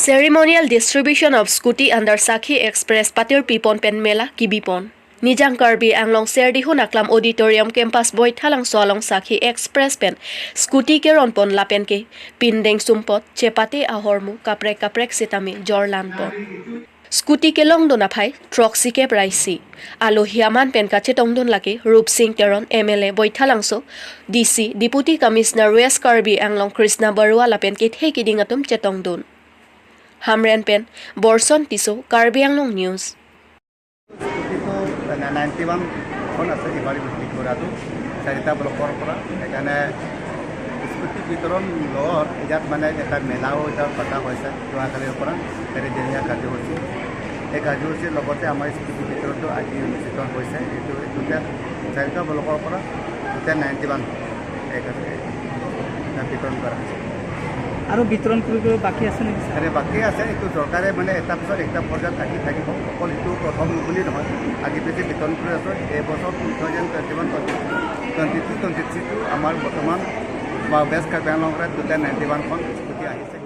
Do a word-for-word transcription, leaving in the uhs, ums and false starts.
Ceremonial distribution of scooty under Sakhi Express patir pipon pen mela kibipon. Nijang Karbi Anglong Serdihun Aklam Auditorium Campus Boithalangso along Sakhi Express pen scooty keronpon lapen ke pindeng sumpot chepate ahormu kaprek kaprek sitame jorlanpon. Scooty kelongdun aphai throksi kep ra isi. Alohi aman pen kachetongdun lake Rupsing Teron M L A Boithalangso, D C, Deputy Commissioner West Karbi Anglong Krishna Barua lapen kethe kiding atum chetongdun. Hamren pen Borson Tisso, Karbi Anglong News. স্কুটিটো নাইণ্টি ওৱানখন আছে, এইবাৰ বিক্ৰী কৰাটো চাৰিটা ব্লকৰ পৰা। সেইকাৰণে স্কুটি বিতৰণ লগত ইয়াত মানে এটা মেলাও এটা পতা হৈছে যোৱাকালিৰ পৰা, হেৰি দিনীয়া কাৰ্যসূচী। এই কাৰ্যসূচীৰ লগতে আমাৰ স্কুটি বিতৰণটো আজি অনুষ্ঠিত হৈছে। এইটো টোটেল চাৰিটা ব্লকৰ পৰা টোটেল নাইণ্টি ওৱান এক আছে, এটা বিতৰণ কৰা হৈছে। আৰু বিতৰণ কৰিব বাকী আছে নেকি, ছাৰ? আৰে বাকী আছে, এইটো চৰকাৰে মানে এটা পিছত একটা পৰ্যায়ত আহি থাকিব। অকল এইটো প্ৰথম বুলি নহয়, আগে পিছে বিতৰণ কৰি আছোঁ। এইবছৰ two thousand twenty one twenty two twenty থ্ৰীটো আমাৰ বৰ্তমান বা ৱেষ্ট কাৰ্বি আংলঙৰ টোটেল নাইণ্টি ওৱানখন স্কুটি আহিছে।